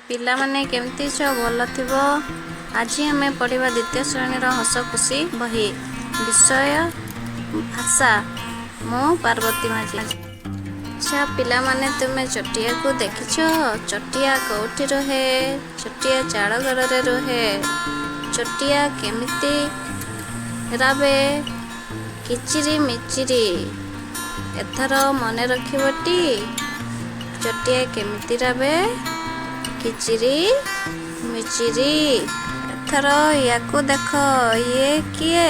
ପିଲାମାନେ, କେମିତି ଅଛ? ଭଲ ଥିବ। ଆଜି ଆମେ ପଢ଼ିବା ଦ୍ୱିତୀୟ ଶ୍ରେଣୀର ହସ ଖୁସି ବହି, ବିଷୟ ଭାଷା। ମୁଁ ପାର୍ବତୀ ମାଝୀ। ଆଚ୍ଛା ପିଲାମାନେ, ତୁମେ ଚଟିଆକୁ ଦେଖିଛ? ଚଟିଆ କେଉଁଠି ରୁହେ? ଚଟିଆ ଚାଳ ଘରରେ ରୁହେ। ଚଟିଆ କେମିତି ରାବେ? କିଚିରି ମିଚିରି। ଏଥର ମନେ ରଖିବଟି? ଚଟିଆ କେମିତି ରାବେ? କିଚିରି ମିଚିରି। ଏଥର ୟାକୁ ଦେଖ, ଇଏ କିଏ?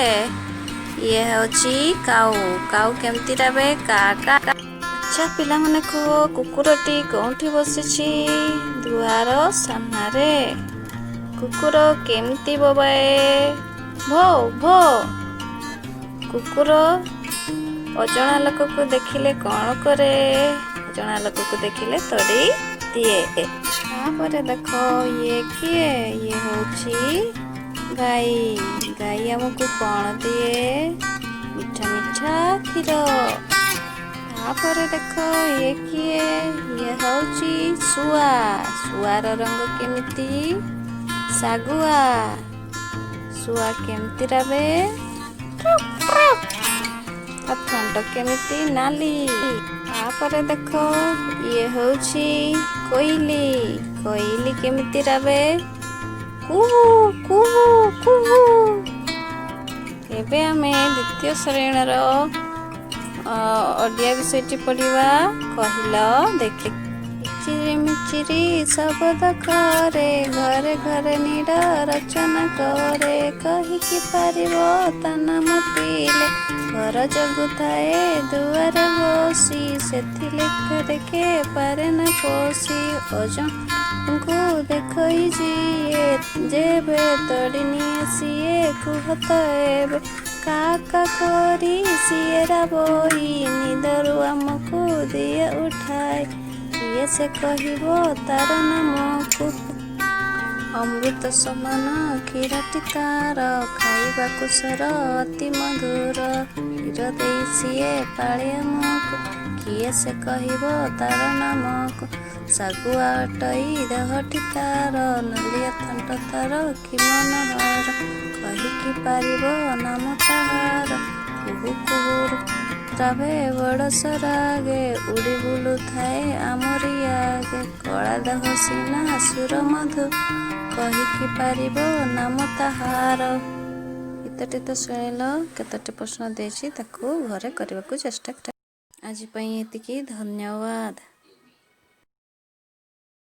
ଇଏ ହେଉଛି କାଉ। କାଉ କେମିତି ରାବେ? କା କା। ଆଚ୍ଛା ପିଲାମାନେ, କୁହ, କୁକୁରଟି କେଉଁଠି ବସିଛି? ଦୁଆର ସାମ୍ନାରେ। କୁକୁର କେମିତି ବୋବାଏ? ଭୋ ଭୋ। କୁକୁର ଅଜଣା ଲୋକକୁ ଦେଖିଲେ କ'ଣ କରେ? ଅଜଣା ଲୋକକୁ ଦେଖିଲେ ତଡ଼ି ଦିଏ। ତାପରେ ଦେଖ, ଇଏ କିଏ? ଇଏ ହେଉଛି ଗାଈ। ଗାଈ ଆମକୁ କ'ଣ ଦିଏ? ମିଠା ମିଠା କ୍ଷୀର। ତାପରେ ଦେଖ, ଇଏ କିଏ? ଇଏ ହେଉଛି ଶୁଆ। ଶୁଆର ରଙ୍ଗ କେମିତି? ଶାଗୁଆ। ଶୁଆ କେମିତି ରାବେ? ତା ଥଣ୍ଟ କେମିତି? ନାଲି। ତାପରେ ଦେଖ, ଇଏ ହେଉଛି କୋଇଲି। କୋଇଲି କେମିତି ରାବେ? କୁହୁ କୁହୁ କୁହୁ। ଏବେ ଆମେ ଦ୍ୱିତୀୟ ଶ୍ରେଣୀର ଓଡ଼ିଆ ବିଷୟଟି ପଢ଼ିବା। କହିଲ ଦେଖି। କିଚିରି ମିଚିରି ଶବଦ କରେ, ଘରେ ଘରେ ନୀଡ଼ ରଚନା କରେ। କହିକି ପାରିବ ତା ନାମ ପିଲେ? ଘର ଜଗୁଥାଏ ଦୁଆରେ ବସି, ସେଥି ଘରେ କେ ପାରେ ନା ପଶି। ଅଜଣାଙ୍କୁ ଦେଖଇ ଯିଏ, ଯେବେ ତଡ଼ି ନିଏ ସିଏ, କୁହ ତ ଏବେ। କା କା କରି ସିଏ ରାବଇ, ନିଦରୁ ଆମକୁ ଦିଏ ଉଠାଇ। କିଏ ସେ କହିବ ତାର ନାମକୁ? ଅମୃତ ସମାନ କ୍ଷୀରଟି ତାର, ଖାଇବାକୁ ସର ଅତି ମଧୁର। କ୍ଷୀର ଦେଇ ସିଏ ପାଳେ ଆମକୁ, କିଏ ସେ କହିବ ତାର ନାମକୁ? ଶାଗୁଆ ଅଟଇ ଦେହଟି ତାର, ନାଲିଆ ଥଣ୍ଟ ତାର କି ମନୋହର। କହିକି ପାରିବ ନାମ ତାହାର? କୁହୁ କୁହୁ ରାବେ ବଡ଼ ସରାଗେ, ଉଡ଼ି ବୁଲୁଥାଏ ଆମରି ଆଗେ। କଳା ଦେହ ସିନା ସୁର ମଧୁ, କହିକି ପାରିବ ନାମ ତାହାର? ଗୀତଟି ତ ଶୁଣିଲ, କେତୋଟି ପ୍ରଶ୍ନ ଦେଇଛି, ତାକୁ ଘରେ କରିବାକୁ ଚେଷ୍ଟା। ଆଜି ପାଇଁ ଏତିକି, ଧନ୍ୟବାଦ।